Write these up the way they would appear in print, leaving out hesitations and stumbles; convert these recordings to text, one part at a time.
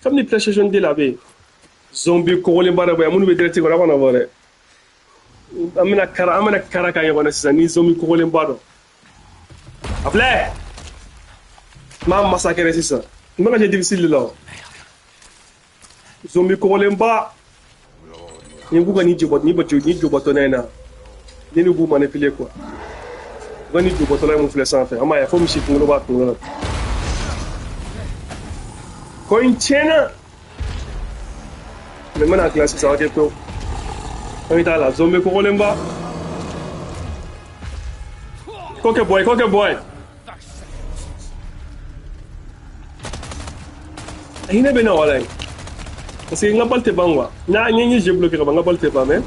Kabini PlayStation 2 la a bɛ yen. Zombie kɔgɔlenba dɔ bɛ yan minnu bɛ direct kɔnɔ, a kana bɔ dɛ. An bɛna kara, an bɛna kara ka ɲɔgɔn na sisan ni zombie kɔgɔlenba dɔ. A filɛ. N b'a massacrer sisan. N bɛ ka jɛ difficile de la o. Zombie kɔgɔlenba. Ni b'u ka ni jobɔ ni bɔ ni jobɔtɔla in na. Ni ne b'u manipuler quoi. U ka ni jobɔtɔla in mun filɛ sanfɛ. An b'a ye fo misi kunkolo b'a kunkolo la. Ko in tiɲɛna. Mais n bɛna tila sisan, aw kɛ pewu. An bɛ taa la zombie kɔgɔlenba. Kɔkɛ bɔ yen, kɔkɛ bɔ yen. A hinɛ bɛ na walayi. Parce que n ka bali tɛ ban quoi. N'a n ye jeu bloqué ka ban, n ka bali tɛ ban, mais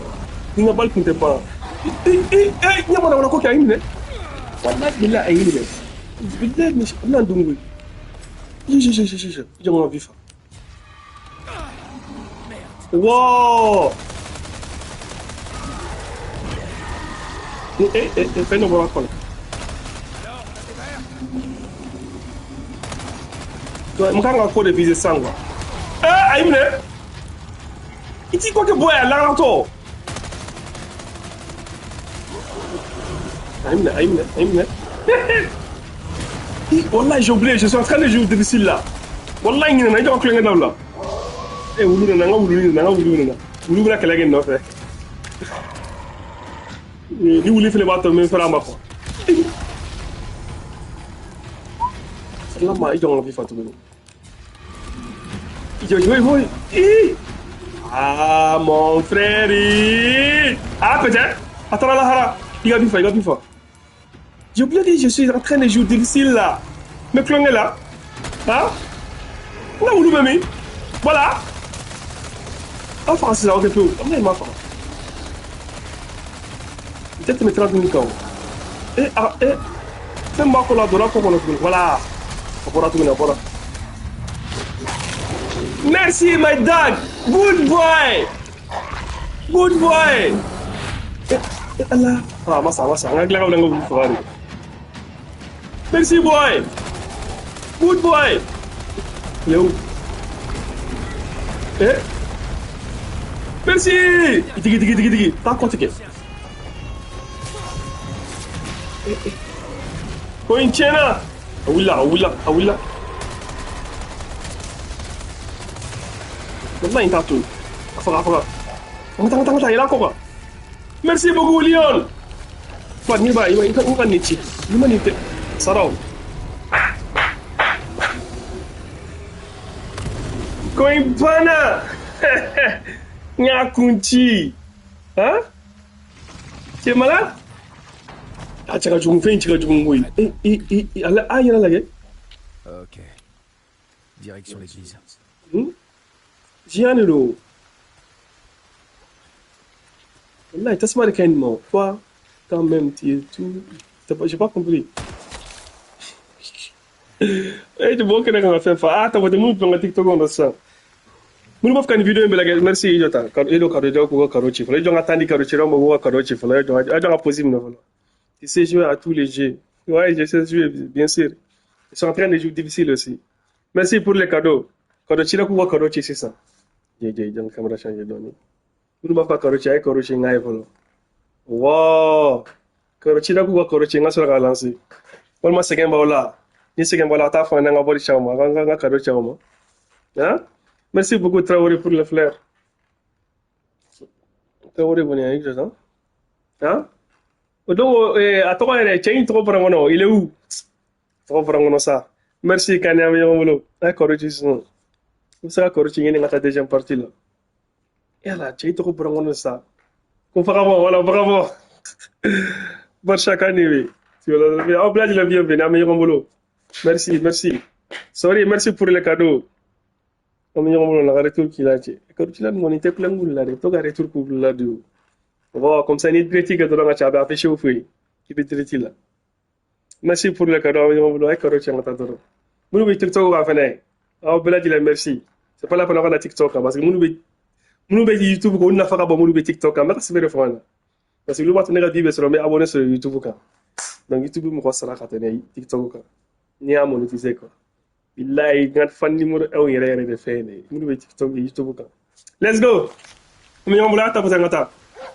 ni n ka bali tun tɛ ban. E ɲɛ bɔra wala ko kɛ a y'i minɛ. Walayi bilayi a y'i minɛ. Bilayi misi a bɛna n dun koyi. Je je je je je jɔ n ka vie fa. Wow! E e e fɛn dɔ bɔra a kɔnɔ. N kan ka ko de viser sisan quoi. Eh, a y'i minɛ. I t'i kɔ kɛ bɔ yan lakaratɔ. A y'i minɛ, a y'i minɛ, a y'i minɛ. Wallahi, j'ai oublié, je suis en train de jouer difficile là. Wallahi, ɲinɛna, i jɔ ka kulonkɛ dabila. E wulu nana, n ka wulu nana, n ka wulu nana. Wulu bɛna kɛlɛ kɛ n nɔfɛ. Ni wulu fɛnɛ b'a to n bɛ fɛrɛ a ma quoi. Ala ma i jɔ n ka fifa tuguni. I jɔ jɔ i. Ah mon frère. Ah peut-être. A taara lahara. I ka fifa, i ka fifa. J'ai oublié que je suis en train de jouer difficile là. N bɛ kulonkɛ la. Hein? N ka wulu bɛ min? Voilà. Aw faga sisan, aw kɛ pewu. Wallahi ma faga. N tɛ tɛmɛ 30 minutes kan o. E a e fɛn b'a kɔ la, a donna kɔ kɔnɔ tuguni. Voilà. A bɔra tuguni, a bɔra. Merci my dog. Good boy. Good boy. Eh, Allah. Ah, ma sa, ma sa. An ka tila ka wuli an ka wulu faga de. Merci boy. Good boy. Léo. Eh. Merci. Tigi tigi tigi tigi. Taa kɔ tigɛ. Ko in tiɲɛna. A wulila, a wulila, a wulila. Wallahi n t'a to yen. A faga, a faga. An ka taa, an ka taa, an ka taa. Yɛlɛ a kɔ kan. Merci beaucoup Leon. Fa ni ba i ka n ka nin ci. Ni ma nin tɛ sara o. Ko in banna. N y'a kun ci. Hein? Tu es malade? A cɛ ka jugu, fɛn in cɛ ka jugu koyi. E e e ala a yɛrɛ lajɛ. Ok. Direction l'église. Jiyan de don. Wallahi tasuma de ka ɲi nin ma o. Toi, quand même, tu es tout. J'ai pas compris. E tɛ bɔ kɛnɛ kan ka fɛn fa. Ah, tabate minnu bɛ n ka TikTok kɔnɔ sisan. Minnu b'a fɛ ka nin vidéo in bɛɛ lajɛ, merci i jɔ tan. E jɔ karo jɔ k'u ka karo ci fɔlɔ. E jɔ ka tan di karo cilaw ma k'u ka karo ci fɔlɔ. E jɔ ka pause minɛ fɔlɔ. Tu sais jouer à tous les jeux. Ouais, je sais jouer, bien sûr. Ils sont en train de jouer difficile aussi. Merci pour les cadeaux. Cadeau ci la k'u ka karo ci sisan. Jɛ jɛ jɔ caméra changer dɔɔni. Minnu b'a fɛ ka karo ci, a ye karo ci n k'a ye fɔlɔ. Wow! Karo ci la k'u ka karo ci n ka sɔrɔ k'a lancer. Walima sɛgɛn b'aw la. Ni sɛgɛn b'aw la, a t'a fɔ an ɲɛna, an ka bɔli ci aw ma. An ka cadeau ci aw ma. Hein? Merci beaucoup Traoré pour les fleurs. Traoré kɔni a y'i jɔ tan. Hein? O don a tɔgɔ yɛrɛ cɛ in tɔgɔ bɔra n kɔnɔ, il est où? Tɔgɔ bɔra n kɔnɔ sa. Merci Kane, an bɛ ɲɔgɔn bolo. A ye karo ci sisan. I bɛ se ka karo ci ɲini ka taa deuxième partie la. Yala cɛ in tɔgɔ bɔra n kɔnɔ sa. Ko vagabond, voilà vagabond. Barça Kane bɛ. Aw bɛɛ lajɛlen bienvenue, an bɛ ɲɔgɔn bolo. Merci, merci. Sorry, merci pour les cadeaux. An bɛ ɲɔgɔn bolo la ka retour k'i la cɛ. Karo ci la nin kɔni tɛ kulonkɛ la dɛ. To ka retour k'u la de o. Bon, comme ça ni direct kɛ dɔrɔn ka ca, a bɛ afficher u fɛ yen k'i bɛ direct la. Merci pour les cadeaux, an bɛ ɲɔgɔn bolo. A ye cadeau ci an ka taa dɔrɔn. Minnu bɛ TikTok kan fɛnɛ, aw bɛɛ lajɛlen merci. C'est pas la peine aw ka na TikTok kan parce que minnu bɛ YouTube kan, olu nafa ka bon minnu bɛ TikTok kan. N bɛ ka sɛbɛn de fɔ an ɲɛna. Parce que olu b'a to ne ka vie bɛ sɔrɔ, n bɛ abonné sɔrɔ YouTube kan. Donc YouTube bɛ mɔgɔ sara ka tɛmɛ TikTok kan. N'i y'a monétiser quoi. Billahi n ka fan numéro 1 yɛrɛ yɛrɛ de fɛn de ye minnu bɛ TikTok YouTube kan. Let's go. An bɛ ɲɔgɔn bolo, a ta ka taa.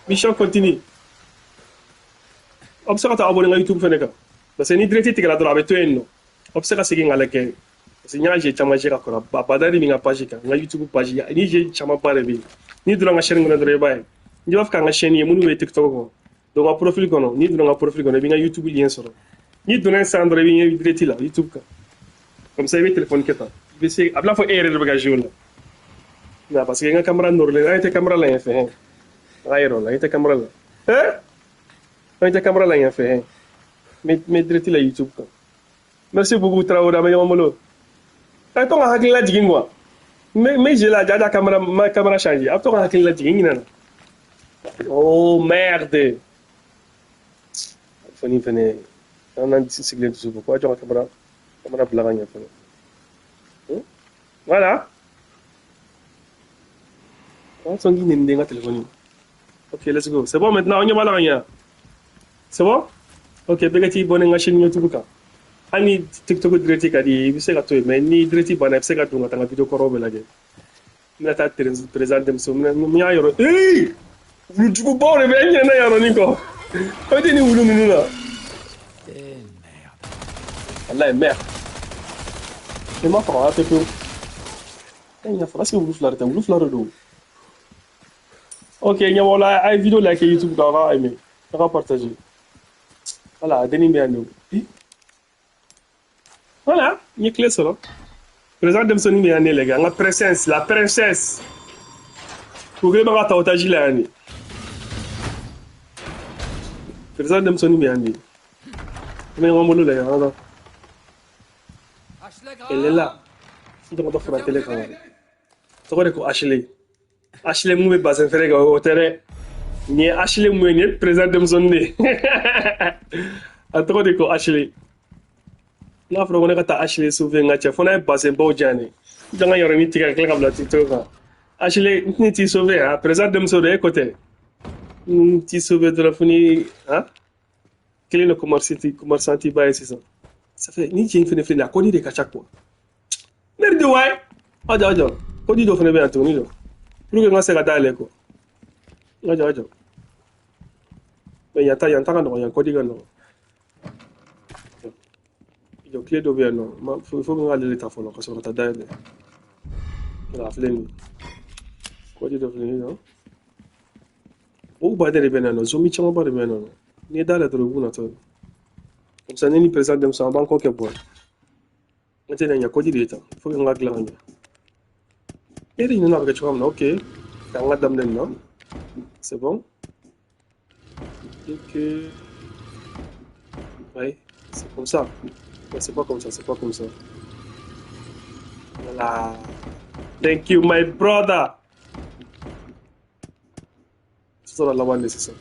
Mission continue. Aw bɛ se ka taa abonné n ka YouTube fɛnɛ kan. Parce que ni direct tigɛra dɔrɔn a bɛ to yen nɔ. Aw bɛ se ka segin k'a lajɛ. Parce que n y'a jeu caman ka kɔrɔ. A badari min ka page kan, n ka YouTube page, ni jeu camanba de bɛ yen. N'i donna n ka chaîne kɔnɔ dɔrɔn i b'a ye. N'i b'a fɛ k'an ka chaîne ye minnu bɛ TikTok kɔnɔ. Donc n ka profil kɔnɔ, n'i donna n ka profil kɔnɔ i bɛ n ka YouTube lien sɔrɔ. N'i donna yen sisan dɔrɔn i bɛ n ye direct la YouTube kan. Comme ça i bɛ téléphone kɛ tan. I bɛ se a bɛ n'a fɔ e yɛrɛ de bɛ ka jouer o la. Nka parce que n ka caméra nɔrɔlen an tɛ caméra la yen fɛ. An ka yɛrɛ o la, an tɛ caméra la. An tɛ caméra la yen fɛ. N bɛ direct la YouTube kan. Merci beaucoup Traoré, an bɛ ɲɔgɔn bolo. A to ka hakili lajigin quoi. N bɛ jeu la ja caméra ma caméra changer. A bɛ to ka hakili lajigin n ɲinɛna. Oh merde. Fɛn fɛnɛ an n'an sigilen dusu bɔ ko a jɔ ka caméra bila ka ɲɛ fɔlɔ. Voilà. On s'en guine n ka téléphone. Ok, let's go. C'est bon maintenant, on y va la ɲɛ. C'est bon? Ok, bɛɛ ka t'i bɔnɛ n ka chaîne YouTube kan. Hali ni TikTok direct ka di i bɛ se ka to yen, mais ni direct banna i bɛ se ka don ka taa n ka vidéo kɔrɔw bɛɛ lajɛ. N bɛna taa président denmuso n y'a yɔrɔ ee wulujugubaw de bɛ n ɲinɛna yɔrɔnin kɔ. Aw tɛ nin wulu ninnu na. Eh merde. Wallahi merde. I ma faga pewu pewu. E ɲɛ faga est-ce que wulu fila de tɛ wulu fila de don. Ok, ɲɛ b'aw la a ye vidéo like YouTube kan aw ka aimer aw ka partager. Voilà, a dennin bɛ yan de. Voilà, n ye clé sɔrɔ. Président denmisɛnnin bɛ yan ne lajɛ an ka princesse, la princesse. K'u kelen bɛ ka ta otage la yan de. Président denmisɛnnin bɛ yan de. An bɛ ɲɔgɔn bolo lajɛ an ka taa. Elle est là. N tɔgɔ tɛ fura télé kan. Tɔgɔ de ko Ashley. Ashley mun bɛ bazɛn feere kɛ o tɛ dɛ. Nin ye Ashley mun ye nin ye président denmisɛnnin de ye. A tɔgɔ de ko Ashley. N'a fɔra ko ne ka taa Ashley sauver n ka cɛ fo n'a ye bazɛn baw diyan de. N jɔ n ka yɔrɔnin tigɛ ka tila ka bila TikTok kan. Ashley n tɛna t'i sauver han président denmuso don e ko tɛ. N t'i sauver dɔrɔn fo ni han kelen de commerçant ba ye sisan. Ça fait ni cɛ in fɛnɛ filɛ nin ye a kɔdi de ka ca quoi. Merde waay. A jɔ a jɔ. Kɔdi dɔ fɛnɛ bɛ yan tuguni jɔ. Pour que n ka se ka dayɛlɛ quoi. A jɔ a jɔ. Mais yan ta ka nɔgɔn yan kɔdi ka nɔgɔn. Jɔ clé dɔ bɛ yan nɔ. Il faut que n k'ale de ta fɔlɔ ka sɔrɔ ka taa dayɛlɛ. Voilà a filɛ nin ye. Kɔdi dɔ filɛ nin ye nɔ. O ba de bɛ na nɔ zombie camanba de bɛ yan nɔ. N'i ye dayɛlɛ dɔrɔn u b'u natɔ. Comme ça ne ni président denmisɛn an b'an kɔ kɛ bɔ ye. N tɛ na ɲɛ kɔdi de ye tan. Il faut que n ka dilan ka ɲɛ. E de ɲinɛna a bɛ kɛ cogoya min na ok. K'an ka daminɛ nin na. C'est bon. Et que... Ouais, c'est comme ça. Ouais, c'est pas comme ça, c'est pas comme ça. Voilà. Thank you, my brother. C'est ça la c'est ça.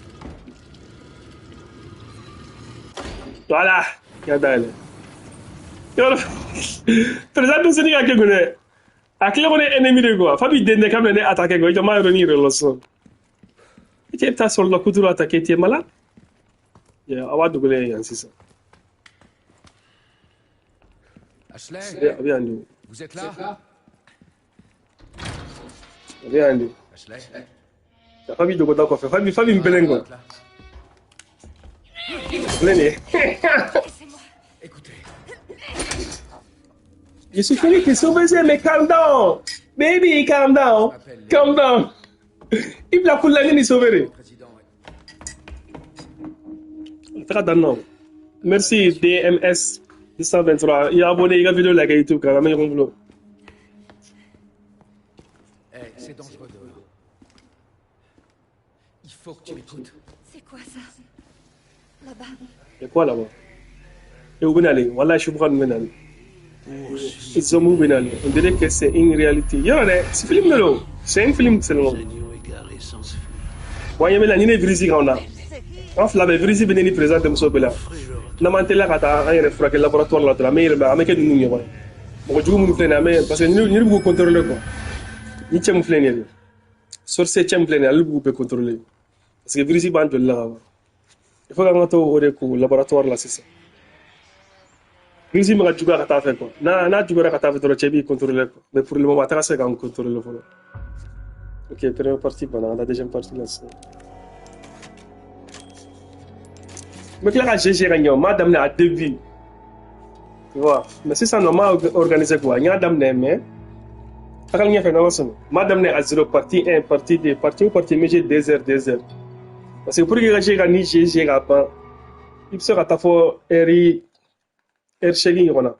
Voilà. Regarde. Président denmisɛnnin ka kɛ dɛ. A tila ko ne ennemi de quoi. Fa b'i den de k'a bɛna ne attaquer quoi. I jɔ n b'a yɔrɔnin yɛrɛ la sisan. I cɛ bɛ taa sɔrɔ la kuturu attaquer tu es malade. A b'a dogolen ye yan sisan. Ashley, A bɛ yan de. vous êtes là? A bɛ yan de. Ashley? Fa b'i dogo da kɔfɛ. Fa b'i bɛlɛn quoi. Là. Filɛ nin ye. Laissez-moi. Écoutez, Je suis fini de sauver, mais calm down. Baby, calm down. Calm down. I bila kulu la ne ni sauver de. président. Taga dan nɔ. Merci DMS 223. I abonné i ka vidéo like YouTube kan an bɛ ɲɔgɔn bolo. Eh, c'est dangereux dehors. Il faut que tu m'écoutes. C'est quoi ça? Là-bas. C'est quoi là-bas? Et u bɛ nalen walahi subaga ninnu bɛ nalen. Zombies bɛ nalen. On dirait que c'est une réalité. Yɔrɔ dɛ, c'est film de don. C'est un film seulement. Agneau égaré sans fuir. Wa ɲɛ bɛ la ni ne virus kan na. An fila bɛɛ virus bɛ ne ni président denmuso bɛɛ la. N'an m'an teliya ka taa an yɛrɛ furakɛ laboratoire la dɔrɔn an bɛ yɛlɛma an bɛ kɛ ninnu ɲɔgɔn ye. Mɔgɔ jugu minnu filɛ nin ye an bɛ parce que ni b'u contrôler quoi. Ni cɛ min filɛ nin ye sorcier cɛ min filɛ nin ye ale b'u bɛɛ contrôler. Parce que virus b'an joli la ka ban. Il faut k'an ka to o de k'u laboratoire la sisan. Virus in bɛ ka juguya ka taa fɛ quoi. N'a juguyara ka taa fɛ dɔrɔn cɛ b'i contrôler quoi. Mais pour le moment a tɛ ka se k'an contrôler fɔlɔ. Ok, première partie banna, la deuxième partie la sisan. N bɛ tila ka GG ka ɲɛ o, n m'a daminɛ a début. Tu vois, mais sisan nɔ n m'a organiser quoi. N y'a daminɛ mais tagali ɲɛfɛ n'Ala sɔnna. N m'a daminɛ à zéro, partie 1, partie 2, partie o partie n bɛ jouer 2 heures, 2 heures. Parce que pour que i ka jouer ka ni GG ka ban, i bɛ se ka taa fɔ heure 8 ɲɔgɔn na.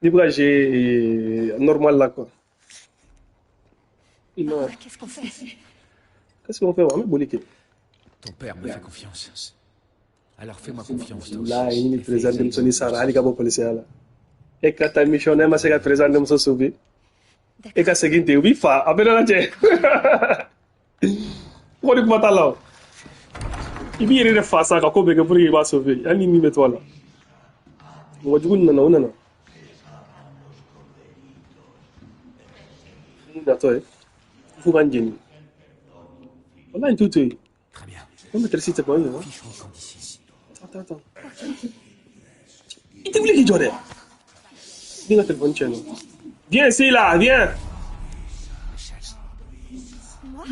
N'i bɛ ka jouer normal la quoi. Non. Qu'est-ce qu'on fait? Qu'est-ce qu'on fait? An bɛ boli kɛ. Ton père me fait confiance. Alors fais-moi confiance, toi aussi. Walahi ni président denmisɛnnin sara hali ka bɔ polisiya la. E ka taa mission na e ma se ka président denmuso sauver. E ka segin ten u b'i fa a bɛ n'Ala cɛ. Kɔni kuma t'a la o. I b'i yɛrɛ de fa sa ka ko bɛɛ kɛ pour que i b'a sauver hali ni min bɛ to a la. Mɔgɔ jugu nana o nana. N natɔ ye f'u ka n jeni. Walahi n t'u to yen. Très bien. Ne maîtresse tɛ bɔ yen wa? Fichons le camp d'ici. Attends, attends. I tɛ wuli k'i jɔ dɛ. Den ka téléphone tiɲɛna. Viens ici là, viens. Moi?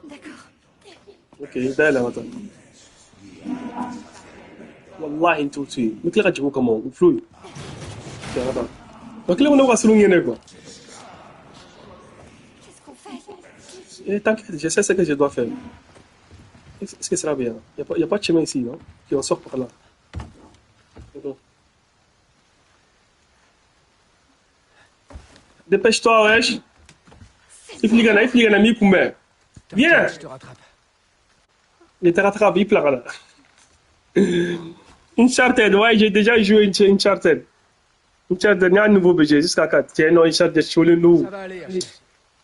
D'accord. Ok, dayɛlɛ ka taa. Wallahi n t'u to yen. N bɛ tila ka jigin u kama o filɛ o ye. Ok, an ka taa. Wa kelen ko ne bɛ ka surun ɲɛnɛ quoi. Qu'est-ce qu'on fait? Eh, t'inquiète, je sais ce que je dois faire. Est-ce que ça sera bien? Il n'y a pas de chemin ici, non? Ok, on sort par là. D'accord. Dépêche-toi, wesh. Il flic un ami pour. Viens! Je te rattrape. Il te rattrape, il pleure là. Uncharted, ouais, j'ai déjà joué Uncharted. Uncharted, il y a un nouveau budget jusqu'à 4. Tiens, non, Uncharted, je. Ça va aller, Ashley.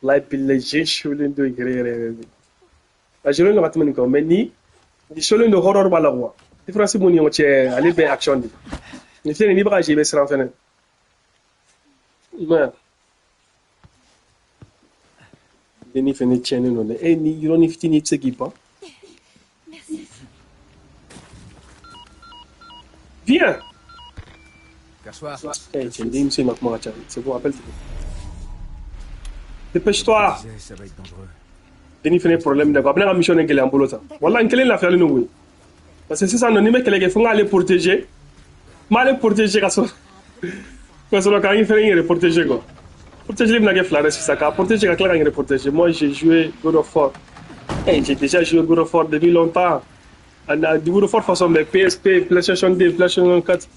Là, puis les jeux Shaolin 2, a Shaolin ka tɛmɛ nin kan mais ni Shaolin de horror b'a la quoi. Différence b'u ni ɲɔgɔn cɛ, ale bɛ action de. Nin filɛ nin ye, n'i bɛ ka jouer i bɛ siran fɛnɛ. I m'a ye wa? Denni fɛnɛ tiɲɛnen don dɛ. E ni yɔrɔnin fitinin i tɛ se k'i pan. Merci. Viens! Perçois. Eh, tiens, denmuso in ma kuma ka ca. C'est bon, appelle. Dépêche-toi! Je disais, ça va être dangereux. Denni fɛnɛ ye problème dɛ quoi. A bɛna ka mission de gɛlɛya n bolo tan. Walahi n kelen lafiyalen don koyi. Parce que sisan nɔ ni n bɛ kɛlɛ kɛ fo n k'ale protéger. N b'ale protéger ka sɔrɔ ka n fɛnɛ n yɛrɛ protéger quoi. Protéger bɛna kɛ fila de sisan k'a protéger ka tila ka n yɛrɛ protéger. Moi j'ai joué God of War. Eh, j'ai déjà joué God of War depuis longtemps. God of War façon mais PSP, PlayStation 2, PlayStation 4,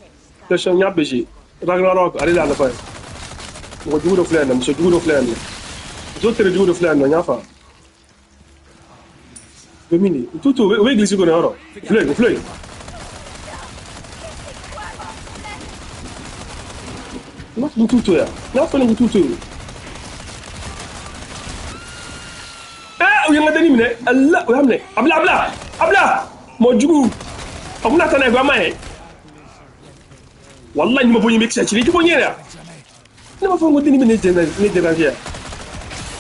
PlayStation n y'a bɛɛ joué. Ragnarok ale de y'a nafa ye. Mɔgɔ jugu dɔ filɛ yan nɔ, muso jugu dɔ filɛ yan nɔ. Muso tere jugu dɔ filɛ yan nɔ, n y'a fa. Domini, u t'u to u bɛ église kɔnɔ yɔrɔ. Filɛ yen, o filɛ yen. N b'a fɔ k'u t'u to yan. N y'a fɔ ne k'u t'u to yen. Eh, u ye n ka denni minɛ. Allah, u y'a minɛ. A bila, a bila, a bila. Mɔgɔ jugu. A bɛna taa n'a ye, a ma ye. Wallahi ni ma bɔ ɲɛ bɛ kisɛ ci, i tɛ bɔ ɲɛ yɛrɛ. Ne b'a fɔ ko denni bɛ ne déranger yan.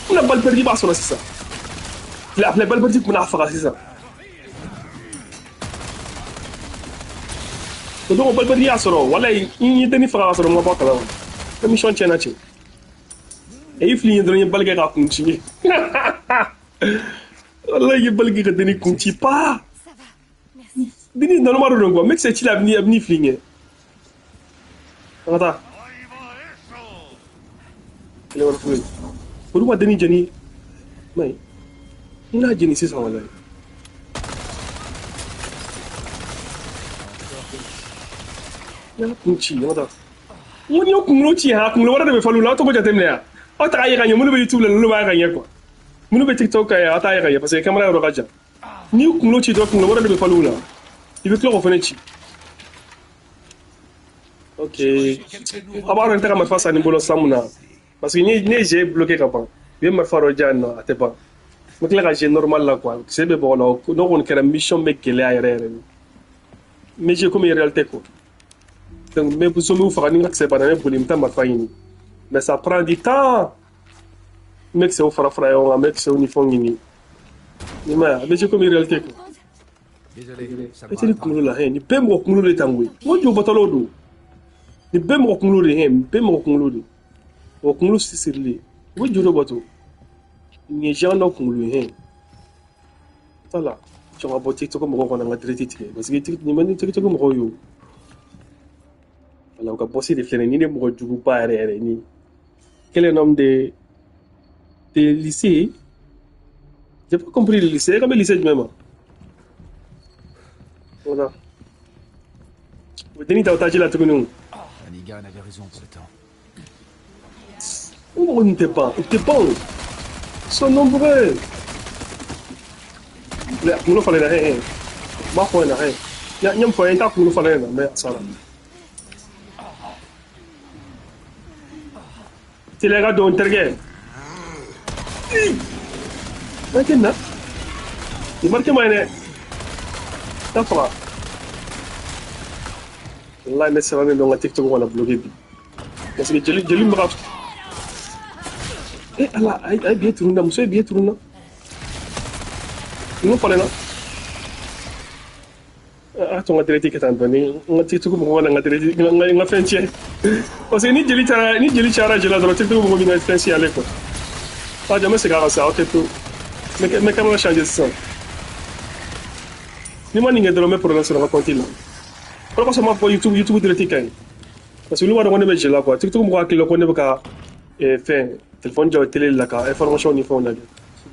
N bɛna balle perdue b'a sɔrɔ sisan. A filɛ balle perdue tun bɛna faga sisan. O don balle perdue y'a sɔrɔ, walahi n ye denni faga ka sɔrɔ n ma bɔ a kalama. Mission tiɲɛna cɛ. E y'i fili yen dɔrɔn n ye balle kɛ k'a kun ci. Walahi n ye balle kɛ ka denni kun ci paa. Ça va. Merci. Denni naloma dɔ don quoi. N bɛ kisɛ ci la a bɛ n'i fili ɲɛ. An ka taa. Kelen wɛrɛ filɛ. Olu ma denni jeni. Mais n n'a jeni sisan walahi. N y'a kun ci, an ka taa. N ko n'i y'o kunkolo ci han, kunkolo wɛrɛ de bɛ falen o la, aw t'o ko jateminɛ yan. Aw t'a ye ka ɲɛ, minnu bɛ YouTube la olu b'a ye ka ɲɛ quoi. Minnu bɛ TikTok kan yan, aw t'a ye ka ɲɛ parce que caméra yɔrɔ ka jan. N'i y'u kunkolo ci dɔrɔn, kunkolo wɛrɛ de bɛ falen o la. I bɛ tila k'o fana ci. Ok. A b'a dɔn n tɛ ka marifa san nin bolo sisan mun na. Parce que ne ye jeu bloqué ka ban. U ye marifa dɔ di yan nɔ, a tɛ ban. N bɛ tila ka jeu normal la quoi. Kisɛ bɛ bɔgɔ la, n'o kɔni kɛra mission bɛ gɛlɛya yɛrɛ yɛrɛ de. N bɛ jeu komi réalité quoi. Donc n bɛ zombiw faga ni n ka kisɛ banna, n bɛ boli n bɛ taa marifa ɲini. Mais ça prend du temps. N bɛ kisɛw fara fara ɲɔgɔn kan, n bɛ kisɛw ni fɛnw ɲini. I m'a ye, a bɛ jeu komi réalité quoi. Désolé, ça E tɛ ni kunkolo la, nin bɛɛ mɔgɔ kunkolo de tan koyi. N ko jɔ batɔlaw don. Nin bɛɛ mɔgɔ kunkolo de ye, nin bɛɛ mɔgɔ kunkolo de. Mɔgɔ kunkolo sisirilen. U bɛ joli bato. Nin ye géant dɔ kunkolo ye. Voilà. Jɔn ka bɔ TikTok mɔgɔw kɔnɔ n ka direct tigɛ. Parce que nin man di TikTok mɔgɔw ye o. Voilà, u ka boss de filɛ nin ye. Ni ne mɔgɔ juguba yɛrɛ yɛrɛ ni. Quel est le nom de lycée? J'ai pas compris le lycée. Comme lycée jumɛn ma? Voilà. O denni ta o taa ji la tuguni o. Hannigan avait raison pour le temps. O mɔgɔ ninnu tɛ ban. U tɛ ban o. Ils sont nombreux. A kunkolo falenna hɛn. N b'a fɔ ɲɛna hɛn. N ye min fɔ n ye n t'a kunkolo falen ɲɛna mais a sara. Teliya ka don n terikɛ. Marqué na. Nin marqué ma ɲi dɛ. Taa faga. Wallahi ne sirannen don n ka TikTok kana bloqué bi. Parce que jeli min bɛ ka. Eh ala a ye billet turu n na, muso ye billet turu n na. Ninnu falenna. A to n ka direct kɛ tan dɔɔni. N ka TikTok mɔgɔw kana n ka direct n ka fɛn tiɲɛ. Parce que ni jeli taara ni jeli cayara jeli la dɔrɔn TikTok mɔgɔw bɛ n ka fɛn signaler quoi. Ah, jɔ n bɛ segin a kan sa, ok pewu. N bɛ caméra changer sisan. Ni ma nin kɛ dɔrɔn n bɛ problème sɔrɔ n ka compte la. O de kosɔn n b'a fɔ YouTube direct ka ɲi. Parce que olu b'a dɔn ko ne bɛ jeli la quoi. TikTok mɔgɔw hakili la ko ne bɛ ka fɛn téléphone jɔ télé la ka information ni fɛnw lajɛ.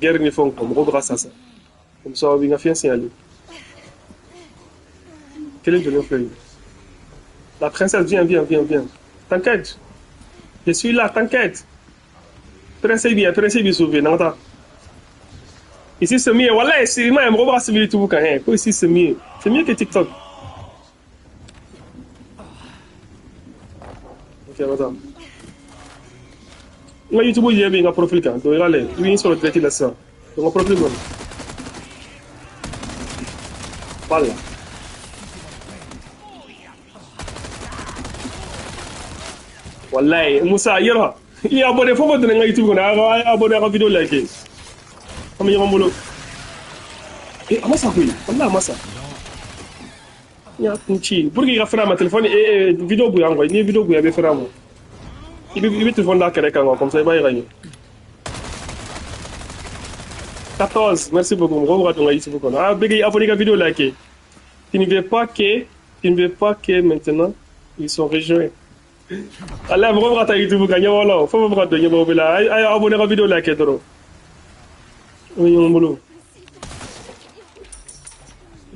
Guerre ni fɛnw quoi, mɔgɔw bɛ ka sa sa. Comme ça, u bɛ n ka fiɲɛ signaler. Kelen jɔlen filɛ nin ye. La princesse, viens, viens, viens, viens. T'inquiète. Je suis là, t'inquiète. Prince bien, prince bien sauvé, n'an ka taa. Ici c'est mieux. Wallahi, c'est moi, mɔgɔ b'a ka suivre YouTube kan hein. Ko ici c'est mieux. C'est mieux que TikTok. Ok, an ka taa. N ka YouTube ɲɛ bɛ n ka profil kan. Donc i ka lajɛ, i bɛ n sɔrɔ direct la sisan. Donc n ka profil kɔnɔ. Voilà. Wallahi, Musa, yɔrɔ. I abonné fo fo donna n ka YouTube kɔnɔ, a ye abonné a ka vidéo like. An bɛ ɲɔgɔn bolo. Eh, a ma sa koyi. Wallahi a ma sa. N y'a kun ci. Pour que i ka fɛrɛ a ma téléphone vidéo bonya quoi. N'i ye vidéo bonya i bɛ fɛrɛ a ma. I bɛ téléphone d'a kɛrɛ kan quoi, comme ça i b'a ye ka ɲɛ. 14, merci beaucoup. Mɔgɔw bɛ ka don n ka YouTube kɔnɔ. Ah, bɛɛ k'i abonné i ka vidéo like. Tu ne veux pas que maintenant ils sont rejoints. Ala mɔgɔ bɛ ka taa YouTube kan ɲɛ b'aw la o. Fɛn fɛn bɛ ka don ɲɛ b'aw bɛɛ la. A ye abonné ka vidéo like dɔrɔn. An bɛ ɲɔgɔn bolo.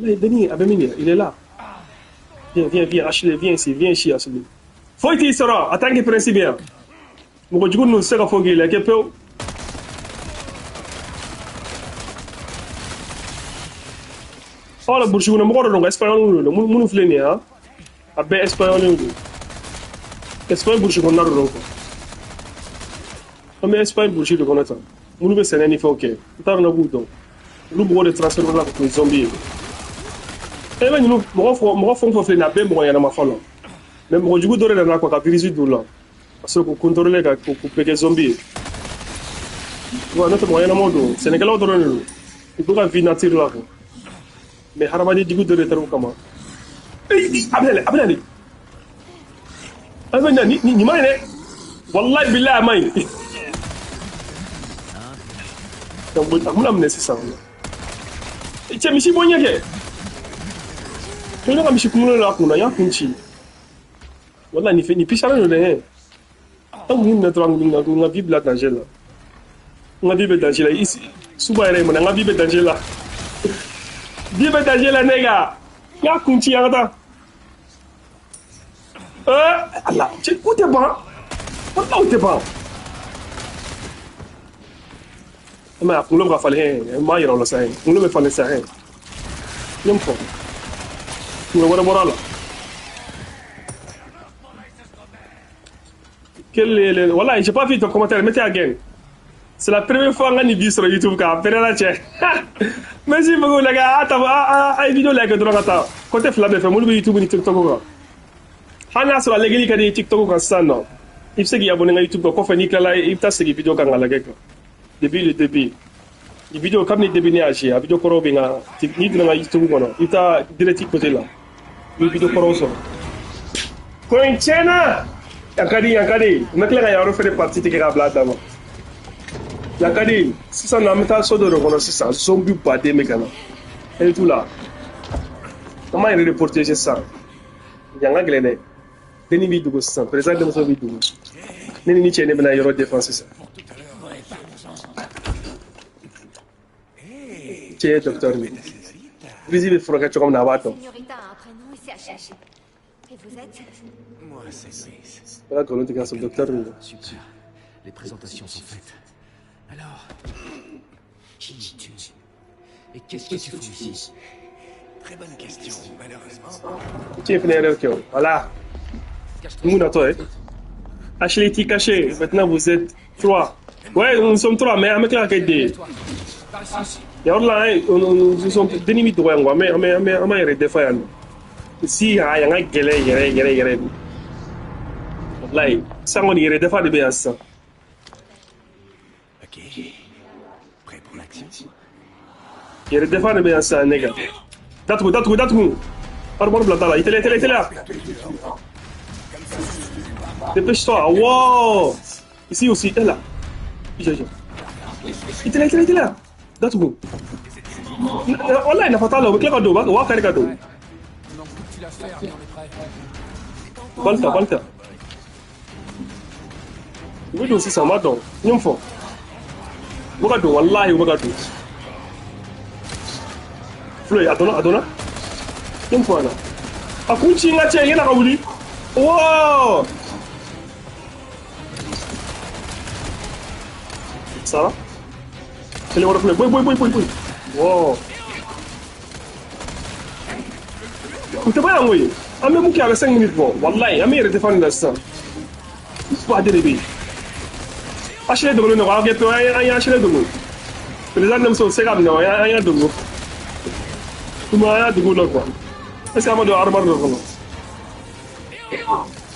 Là, Denis, a bɛ min kɛ, il est là. Viens, viens, viens, Ashley, viens ici, viens ici, Ashley. Foyi t'i sɔrɔ en tant que principe yan. Mɔgɔ jugu ninnu tɛ se ka foyi k'i la, kɛ pewu. Aw la burusi kɔnɔ mɔgɔ dɔ don, espagnol don, minnu filɛ nin ye han. A bɛɛ espagnol don. Espagne burusi kɔnɔna dɔ don quoi. An bɛ Espagne burusi de kɔnɔ tan. Minnu bɛ sɛnɛ ni fɛnw kɛ, n t'a dɔn n'a b'u dɔn. Olu mɔgɔw de transfert la ka kɛ zombie ye. E bɛ ninnu mɔgɔ fɛn o fɛn filɛ nin ye, a bɛɛ mɔgɔ ɲɛnama fɔlɔ. Mais mɔgɔ jugu dɔ de nana quoi ka virus don u la. Ka sɔrɔ k'u contrôler ka k'u bɛɛ kɛ zombie ye. Wa n'o tɛ mɔgɔ ɲɛnamaw don, sɛnɛkɛlaw dɔrɔn de don. U bɛ ka vie nature la quoi. Mais hadamaden jugu dɔ de taara u kama. A bɛ na a bɛ na de. A bɛ na nin ma ɲi dɛ. Wallahi billahi a ma ɲi. Donc a bɛna minɛ sisan. Cɛ misi bɔ ɲɛ kɛ. To ne ka misi kunkolo la kunna, n y'a kun ci. Wallahi nin fɛn nin pisalen don dɛ. An kun minɛ dɔrɔn n ka vie bila danger la. N ka vie bɛ danger la. Suba yɛrɛ ye mun na, n ka vie bɛ danger la. Vie bɛ danger la ne ka. N y'a kun ci an ka taa. Ala, cɛ u tɛ ban. Wallahi u tɛ ban. Mais a kunkolo bɛ ka falen hɛn, n m'a yira o la sa hɛn. Kunkolo bɛ falen sa hɛn. N ye mun fɔ? Kunkolo wɛrɛ bɔra a la. Quel est le... Voilà, j'ai pas vu ton commentaire, mettez again. C'est la première fois qu'on a vu sur YouTube quand la cɛ. Merci beaucoup les gars. Attends, a vidéo like dɔrɔn ka taa. Côté fila bɛɛ fɛ, minnu bɛ YouTube ni TikTok kan. Hali n'a sɔrɔ a lajɛli ka di TikTok kan sisan nɔ. I bɛ se k'i abonné n ka YouTube kan, kɔfɛ n'i tilala i bɛ taa segin vidéo kan k'a lajɛ quoi. Depuis le début. Ni vidéo kabini début ne y'a joué, a vidéo kɔrɔw bɛ n ka, n'i donna n ka YouTube kɔnɔ, i bɛ taa direct côté la. I bɛ vidéo kɔrɔw sɔrɔ. Ko in tiɲɛna. Yan ka di, yan ka di. N bɛ tila ka yan yɔrɔ fɛnɛ partie tigɛ k'a bila a dama. Yan ka di. Sisan nɔ an bɛ taa so dɔ de kɔnɔ sisan. Zombie baden bɛ ka na. E t'u la. An b'an yɛrɛ de protéger sisan. Yan ka gɛlɛn dɛ. Denni b'i dogo sisan. Président denmuso b'i dogo. Ne ni cɛ ne bɛna yɔrɔ défend sisan. Cɛ ye docteur de ye. Crise bɛ furakɛ cogo min na a b'a dɔn. Señorita a un prénom et c'est Ashley. Et vous êtes? Moi, c'est Luis. Ala nkalon tigɛ ka sɔrɔ docteur de don. Super. Les présentations sont faites. Alors, qui es-tu? Et qu'est-ce que tu fous ici? Très bonne question, malheureusement. Cɛ fana yɛrɛ kɛ o. Voilà. Cache-toi. Mun natɔ ye. Ashley t'y caché. Maintenant vous êtes trois. Ouais, nous sommes trois, mais an bɛ tila ka kɛ deux ye. Par ici. Yɔrɔ la an ye nous sommes denni bɛ dɔgɔya quoi, an bɛ an bɛ an b'an yɛrɛ défend yan nɔ. Si a yan ka gɛlɛn yɛrɛ yɛrɛ yɛrɛ de. Walayi sisan kɔni yɛrɛ défend de bɛ yan sisan. Ok. Prêt pour l'action? Yɛrɛ défend de bɛ yan sisan ne kan. Datugu datugu datugu. Armoire bila da la. I teliya teliya teliya. Dépêche-toi. Wow. Ici aussi, elle là. I jɔ. I teliya teliya teliya. Datugu. Walayi nafa t'a la, u bɛ tila ka don, u b'a kari ka don. Il manque plus que tu la fermes et on est prêt. Bali ta, bali ta. U bɛ don sisan, u b'a dɔn. N ye mun fɔ? U bɛ ka don, walahi u bɛ ka don. Flo a donna, a donna. N ye mun fɔ a ɲɛna? A kun ci n ka cɛ, yan'a ka wuli. Wow! Sara? Kelen wɛrɛ filɛ, boyi boyi boyi boyi boyi. Wow! U tɛ bɔ yan koyi. An bɛ mun kɛ a bɛ 5 minutes bɔ. Walahi an bɛ yɛrɛ défendre la sisan. Baden de bɛ yen. Ashley dogolen don, aw kɛ pewu, an ye Ashley dogo. Président denmuso u tɛ se k'a minɛ o, an y'a dogo. Kuma an y'a dogo la quoi. Est ce que an ma don armoire dɔ kɔnɔ?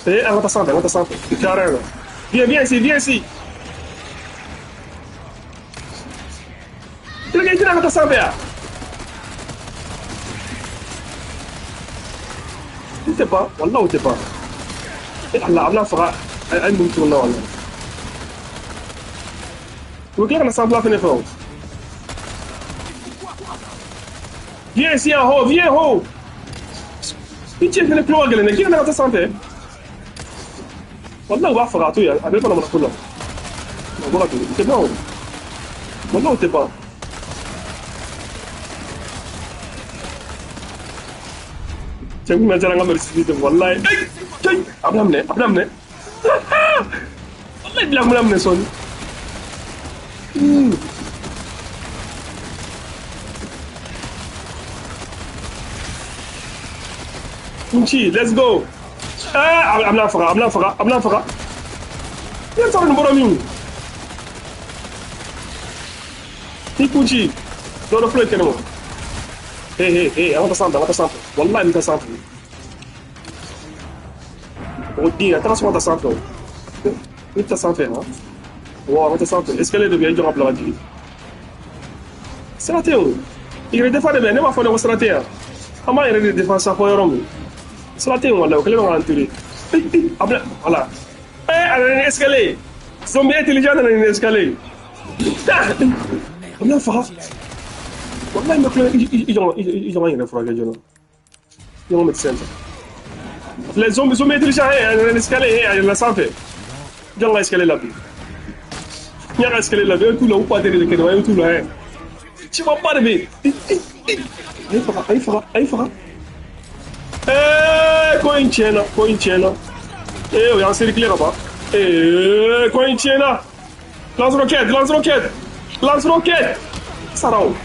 Eh, an ka taa sanfɛ, an ka taa sanfɛ. Carré la. Viens, viens ici, viens ici. Terikɛ i tɛna an ka taa sanfɛ yan. U tɛ ban, walahi u tɛ ban. Eh Allah, a bɛna faga a ye mun turu n na walahi. U bɛ tila ka na sanfɛla fɛnɛ fɛ o. Viens ici en haut, viens en haut. I cɛ fɛnɛ tulo ka gɛlɛn dɛ, k'i kana ka taa sanfɛ. Walahi u b'a faga a to yen, a bɛ mana mana ko la. U bɛ ka don, u tɛ ban o. Walahi u tɛ ban. Cɛ kun ka ca an ka merci de walahi. Hey, a bɛna minɛ, a bɛna minɛ. Walahi bila bɛna minɛ sɔɔni. Kunci, let's go. Ah, a bɛna faga, a bɛna faga, a bɛna faga. Ne t'a dɔn nin bɔra min. Ni kunci, dɔ dɔ filɛ kɛnɛ ma. Hey, hey, hey, an ka taa sanfɛ, an ka taa sanfɛ. Walahi n bɛ taa sanfɛ. O den, a taara sɔn ka taa sanfɛ o. Ne tɛ taa sanfɛ han. Wa an ka taa sanfɛ. Escalier dɔ bɛ yen, i jɔ ka bila ka jigin. Sira tɛ yen o. I yɛrɛ défend de bɛ yen, ne b'a fɔ ne ko sira tɛ yan. An b'an yɛrɛ de défend sa fɔ yɔrɔ min. Sira tɛ yen walahi, o kɛlen bɛ k'an tere. A bɛna, voilà. Eh, a nana ni escalier. Zombie intelligent nana ni escalier. A bɛna faga. Wallahi n bɛ kulonkɛ, i jɔ i jɔ ka n yɛrɛ furakɛ joona. I jɔ ka médecin ta. Les zombies, zombies intelligents, hey, a nana ni escalier, hey, a yɛlɛnna sanfɛ. Jɔn ka escalier la bi. N y'a ka escalier la bi, e t'u la, u ba de kɛnɛ wa, e t'u la, hey. Cimaba de bɛ yen. A ye faga, a ye faga, a ye faga. Eh, ko in tiɲɛna, ko in tiɲɛna. Eh, o y'an cercler ka ban. Eh, ko in tiɲɛna. Lance-roquette, lance-roquette, lance-roquette. Sara o.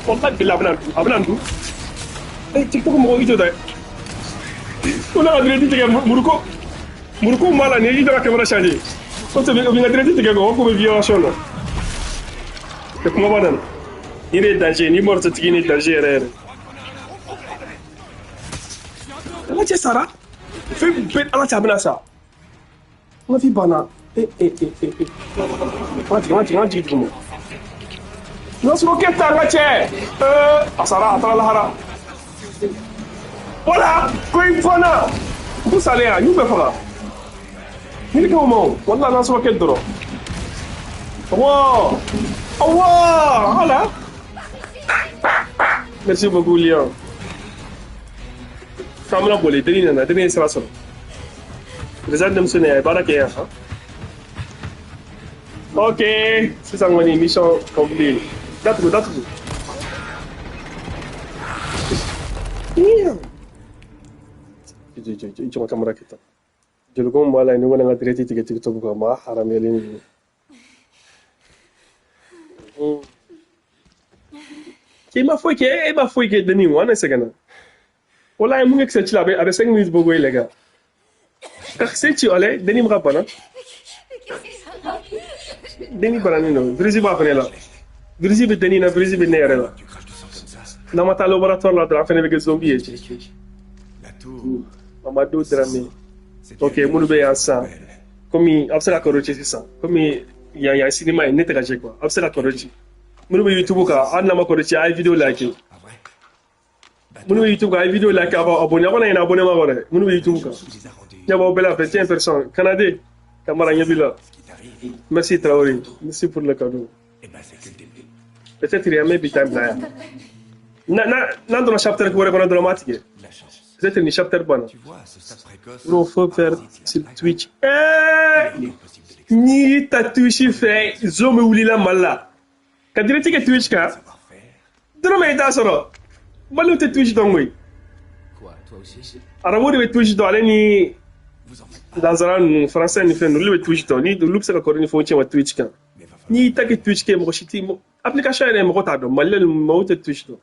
Wallahi bilahi a bɛna n dun, a bɛna n dun. Eh, TikTok mɔgɔw i jɔ dɛ. Ko ne ka direct tigɛ muruko. Muruko b'a la nin ye, i jɔ ka caméra changer. Ko tɛ u bɛ n ka direct tigɛ quoi, o ko bɛ violation na. Tɛ kumaba nana. Ni de ye danger, ni mɔrɔ tigi ni danger yɛrɛ yɛrɛ. Ala cɛ sara. Fɛn bɛɛ ala cɛ a bɛna sa. N ka fi banna. Eh eh eh eh eh. An ka jigin, an ka jigin, an ka jigin duguma. Lance-roquette ta n ka cɛ. A sara, a taara lahara. Voilà, ko in fana. Ko salen yan, y'u bɛɛ faga. Ni kama ma o, wala n'an sɔrɔ kɛ dɔrɔn. Wow! Wow! Voilà! Merci beaucoup, Lion. An bɛna boli, denni nana, denni ye sira sɔrɔ. Président denmisɛnnin a ye baara kɛ yan. Ok, sisan kɔni mission complete. Datugu, datugu. I jɔ ka kamera kɛ tan. Joliko min b'a la yen, ni kɔni ka direct tigɛ TikTok kan, maa haramuyalen don. I ma foyi kɛ, e ma foyi kɛ denni wa ne sɛgɛnna. Walahi mun kɛ kisɛ ci la, a bɛ 5 minutes bɔ koyi les gars. Ka kisɛ ci wala denni bɛ ka bana. Denni bananen don, virus b'a fɛnɛ la. Virus bɛ denni na, virus bɛ ne yɛrɛ la. N'an ma taa laboratoire la dɔrɔn, an fɛnɛ bɛ kɛ zombie ye cɛ. Mamadou Dramé. Ok, minnu bɛ yan sisan, komi a bɛ se ka kɔrɔ ci sisan, komi yan cinéma ye ne tɛ ka se quoi, a bɛ se ka kɔrɔ ci. Minnu bɛ YouTube kan, hali n'a ma kɔrɔ ci, a ye vidéo like. Minnu bɛ YouTube kan, a ye vidéo like, a b'aw abonné, aw kana ɲinɛ abonné ma kɔ dɛ. Minnu bɛ YouTube kan, ɲɛ b'aw bɛɛ la, 21 personnes. Canadien, Kamara ɲɛ b'i la. Merci Traoré, merci pour le cadeau. Peut-être an bɛ bi ta bila yan. N'an donna chapitre wɛrɛ kɔnɔ dɔrɔn, n b'a tigɛ. Peut-être ni chapitre banna. Bro, faut faire sur Twitch. Eh! N'i y'i ta Twitch fɛ, zon bɛ wuli la Mali la. Ka direct kɛ Twitch kan, dɔrɔmɛ i t'a sɔrɔ. Maliw tɛ Twitch dɔn koyi. Arabu de bɛ Twitch dɔn, ale ni nanzara ninnu, français ni fɛn ninnu, olu bɛ Twitch dɔn. Ni olu bɛ se ka kɔrɔ ni fɛnw cɛ ma Twitch kan. N'i y'i ta kɛ Twitch kɛ, mɔgɔ si t'i application yɛrɛ mɔgɔ t'a dɔn. Maliyɛn maaw tɛ Twitch dɔn.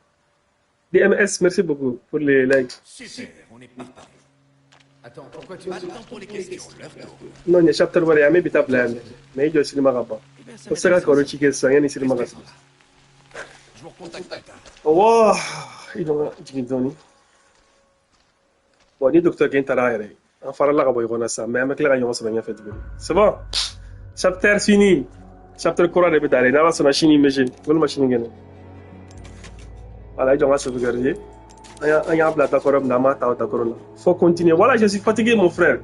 DMS, merci beaucoup pour les likes. Super, on est parti. Attends, pourquoi tu... Pas de temps pour les questions, l'heure tourne. Non, nin ye chapitre wɛrɛ ye, an bɛ bi ta bila yan mais i jɔ cinéma ka ban. O bɛ se ka kɔrɔ ci kɛ sisan yanni cinéma ka se. Je vous recontacte plus tard. Wa, i jɔ n ka jigin dɔɔni. Bon, ni docteur Ken taara a yɛrɛ ye. An farala ka bɔ ɲɔgɔn na sisan, mais an bɛ tila ka ɲɔgɔn sɔrɔ ɲɛfɛ tuguni. C'est bon. Chapitre fini. Chapitre kura de bɛ taa dɛ, n'Ala sɔnna sini bɛ se walima sinikɛnɛ. Voilà, i jɔ n ka sauvegarder. An y'a bila dakɔrɔ min na, an b'a ta o dakɔrɔ la. Faut continuer. Voilà, je suis fatigué, mon frère.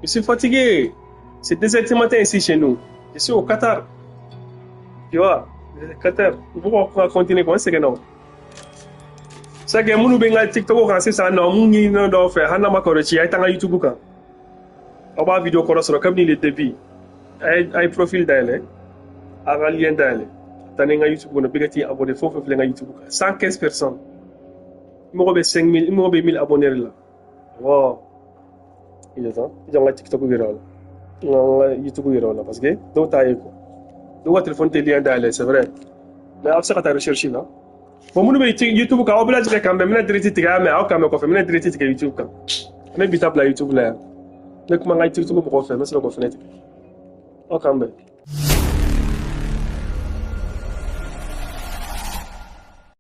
Je suis fatigué. C'est 2 heures du matin ici chez nous. Je suis au Qatar. Tu vois, Qatar. Il faut qu'on continue quoi, c'est que non. C'est que minnu bɛ n ka TikTok kan sisan nɔ, mun ɲininen dɔw fɛ, hali n'a ma kɔrɔ ci, a ye taa n ka YouTube kan. Aw b'a vidéo kɔrɔ sɔrɔ kabini le début. A ye profil dayɛlɛ, a ka lien dayɛlɛ. Taa ni n ka YouTube kɔnɔ, bɛɛ ka t'i abonné, fɛn o fɛn filɛ n ka YouTube kan. 115 personnes. I mago bɛ 5000, i mago bɛ 1000 abonnés la. Wow. I jɔ tan, i jɔ n ka TikTok yɛrɛ la. N ka YouTube yɛrɛ la parce que dɔw t'a ye quoi. Dɔw ka téléphone tɛ lien dayɛlɛ, c'est vrai. Mais a bɛ se ka taa recherche la. Bon, minnu bɛ YouTube kan, aw bɛɛ lajɛlen kan bɛn, n bɛna direct tigɛ yan, mais aw kan bɛn kɔfɛ, n bɛna direct tigɛ YouTube kan. An bɛ bi ta bila YouTube la yan. N bɛ kuma n ka TikTok mɔgɔw fɛ, n bɛ sɔrɔ k'o fɛnɛ tigɛ. Aw kan bɛn.